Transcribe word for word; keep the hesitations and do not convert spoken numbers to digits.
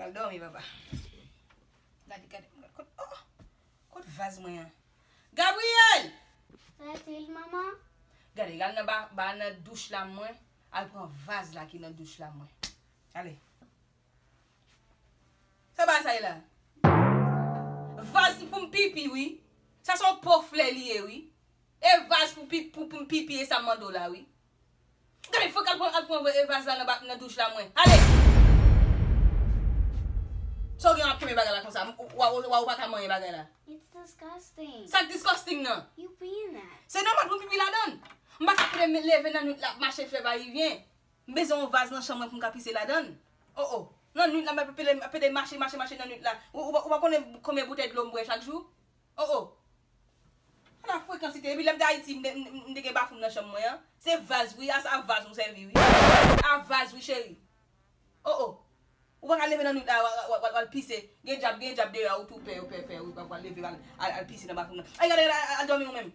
Al dòmi, papa. Gade, gade, gade. Kot, oh, kot vaz mwen an? Gabriel! Rete l, manman. Gade, al nan ba, ba nan douch la mwen. Al pran vaz la ki nan douch la mwen. Ale. Sa ba sa ye la? Vaz pou m pipi, wi. Sa se yon po flè li ye, wi. E vaz pou pi-, pou, pou m pipi, e sa m mande w la, wi. Gade, fòk al pran, al pran e vaz la nan ba, nan douch la mwen. Ale! Sa w gen ap kenbe bagay la konsa? Ou, ou, ou, ou pa ka manyen bagay la? It's disgusting. Sa k disgusting nan? You pee in that. Se nòmal pou m pipi ladan l. M pa ka pede leve nan nwit la, ap mache flè va yi vyen. M bezwen yon vaz nan chanm mwen pou m ka pise ladan l. Oh, oh. Nan nwit la, m ap pede, ap pede mache, mache, mache nan nwit la. Ou, ou, ou pa konnen konbyen boutèy dlo m bwè chak jou? Oh, oh. Ala frekansite. Epi lè m te Ayiti, m te, m, m, m te gen bafou'm nan chanm mwen an. Se vaz, wi, a sa vaz ou sèvi, wi. A vaz, wi, cheri. Oh, oh. Ou pa ka leve nan nwit la, w, w, w, w al pise. Gen dyab, gen dyab deyò, ou tou pè, ou pè, pè, wi, w al leve, al, al, al pise nan bafou'm nan. Ay, gade, gade, al, al dòmi ou menm.